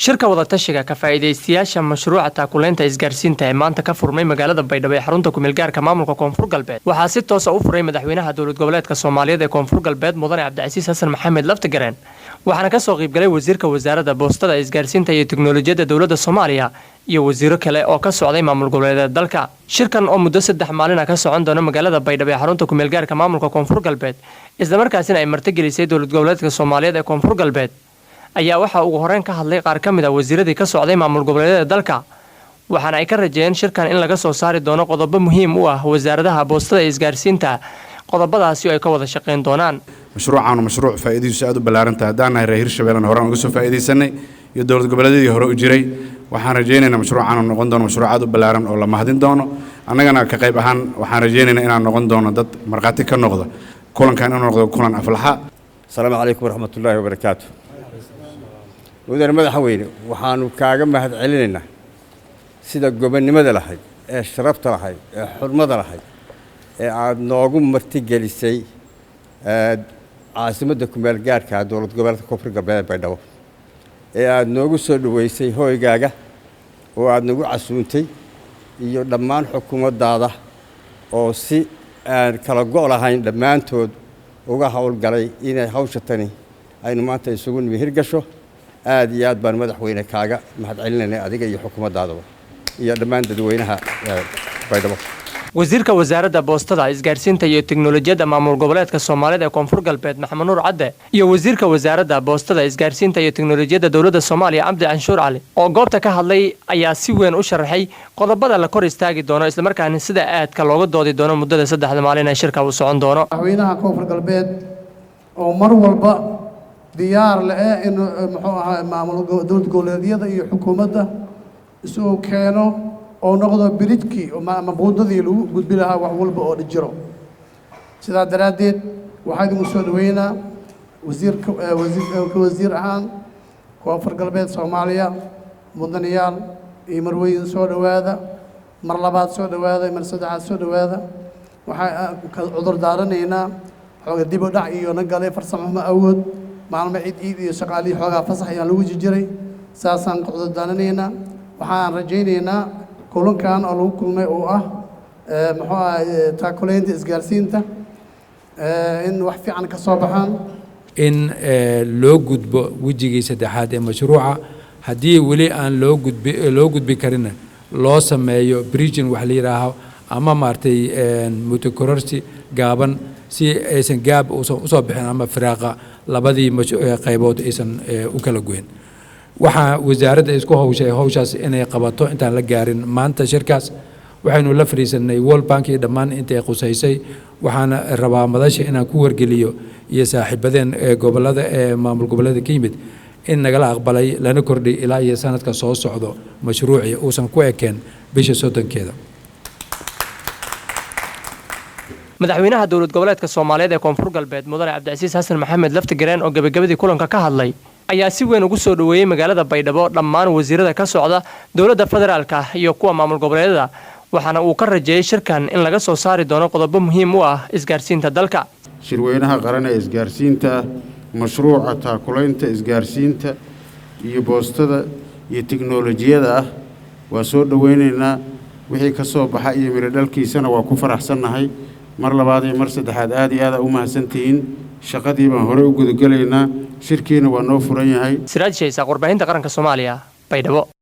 Shirka wadatashiga ka faa'iidaystayaasha mashruuca taakuleynta isgaarsiinta ee maanta ka furmay magaalada Baydhabo ee xarunta kumeelgaarka maamulka Koonfur Galbeed waxaa si toosa u furay madaxweynaha Dowlad Goboleedka Soomaaliyeed ee Koonfur Galbeed, Mudane Cabdicasiis Xasan Maxamed Laftagareen, waxaana kasoo qaybgalay wasiirka Wasaaradda Boostada, Isgaarsiinta iyo Teknolojiyadda dowladda Soomaaliya iyo wasiiro kale oo ka socday maamul goboleedeed dalka. Shirkan oo muddo 3 maalina ka socon doona magaalada Baydhabo ee xarunta kumeelgaarka maamulka Koonfur Galbeed, islamarkaasina ay martigelisay Dowlad Goboleedka Soomaaliyeed ee Koonfur Galbeed, ayaa waxaa ugu horeyn ka hadlay qaar ka mid a wasiiradii ka socday maamul goboleedyada dalka, waxaana ay ka rajeeyeen shirkan in laga soo saari doono qodobo muhiim u ah wasaaradaha boostada iyo isgaarsiinta, qodobadaasi oo ay ka wada shaqayn doonaan. Mashruucaanu mashruuc faa'iidadiisu aad u ballaaran tahay. Haddaan nahay reer Hirshabeellena, horaan uga soo faa'iidaysanay iyo dowlad goboleedyadii hore u jiray. Waxaan rajaynaynaa mashruucaanu noqon doono mashruuc aad u ballaaran oo la mahadin doono. Annagana ka qayb ahaan waxaan rajaynaynaa inaan noqon doono dad markhaati ka noqda kulankan inuu noqdo kulan aflaxa. Asalaamu calaykum waraxmatullaahi wabarakaatu. Mudane madaxweyne, waxaanu kaaga mahad celinaynaa sida gobonnimada lahayd ee sharafta lahayd ee xurmada lahayd ee aada noogu martigelisay caasimadda kumeel gaarka Dowlad Goboleedka Koonfur Galbeed ee Baydhabo, ee aada noogu soo dhoweysay hooygaaga oo aada nagu casuuntay, iyo dhammaan xukuumaddaada oo si aan kala go' lahayn dhammaantood uga howlgalay inay hawsha tani aynu maanta isugu nimi hirgasho. Aad iyo aad baan, madaxweyne, kaaga mahad celinayna adiga iyo xukuumaddaadaba iyo dhammaan dadweynaha Baydhabo. Wasiirka Wasaaradda Boostada, Isgaarsiinta iyo Teknolojiyadda Maamul Goboleedka Soomaalida ee Koonfur Galbeed, Maxamed Nuur Cadde, iyo wasiirka Wasaaradda Boostada, Isgaarsiinta iyo Teknolojiyadda dowladda Soomaaliya, Cabdi Canshuur Cali, oo goobta ka hadlay ayaa si weyn u sharaxay qodobada la kor istaagi doono, islamarkaana sida aadka looga doodi doono muddada 3da maalin ee shirka uu socon doono. Madaxweynaha Koonfur Galbeed oo mar walba diyaar le-eh in muxuu ahaa maamul dowlad goboleedyada iyo xukuumadda isagoo keeno oo noqdo bridge-kii ama buundadii lagu gudbi lahaa wax walba oo jiro. Sidaa daraaddeed waxaa idinku soo dhaweynaa wasiirka, wasiir ka wasiir ahaan Koonfur Galbeed Soomaaliya. Mudanayaal iyo marweyn, soo dhowaada mar labaad, soo dhowaada mar saddexaad, soo dhowaada. Waxaan ka cudur daaranaynaa xooga dib u dhac iyo na galay farsamo xumo awood, maalmo ciid ciid iyo shaqaalihii xoogaa fasax ayaan lagu jijiray, saasaan ka cudur daaranaynaa. Waxaan rajaynaynaa kulankan oo lagu kulmay oo ah muxuu ahay taakuleynta isgaarsiinta in wax fiican ka soo baxaan. In loo gudbo wejigii saddexaad ee mashruuca, haddii weli aan loo gudbi karinna loo sameeyo bridging wax la yidhaaho ama maaragtay mutakororsi gaaban, si aysan gaab uusan usoo bixin ama firaaqa labadii qaybood aysan u kala goyn. Waxaa wasaaradda isku hawshay hawshaas inay qabato intaan la gaarin maanta shirkaas. Waxaynu la fadhiisanay World Bank iyo dhammaan intay qusaysay. Waxaana rabaa madasha inaan ku wargeliyo iyo saaxiibadeen ee gobolada ee maamul goboleeda ka yimid in nagala aqbalay lana kordhiy ilaa iyo sanadka soo socdo, mashruucii uusan ku ekeen bisha 30-keeda. Madaxweynaha Dowlad Goboleedka Soomaaliyeed ee Koonfur Galbeed, Mudane Cabdicasiis Xasan Maxamed Laftigareen, oo gebagabadii kulanka ka hadlay ayaa si weyn ugu soo dhoweeyey magaalada Baydhabo dhammaan wasiirada ka socda dowladda federaalka iyo kuwa maamul goboleedyada, waxaana uu ka rajeeyey shirkan in laga soo saari doono qodobo muhiim u ah isgaarsiinta dalka. Shirweynaha qaran ee isgaarsiinta, mashruuca taakulaynta isgaarsiinta iyo boostada iyo tiknolojiyada ah waa soo dhoweynaynaa. Wixii ka soo baxa iyo midho dhalkiisana waa ku faraxsannahay. Mar labaad iyo mar saddexaad, aad iyo aad aa u mahadsantihiin. Shaqadii baan horey u gudagelaynaa, shirkiina waa noo furan yahay. Siraaj Shaysa, warbaahinta qaranka Soomaaliya, Baydhabo.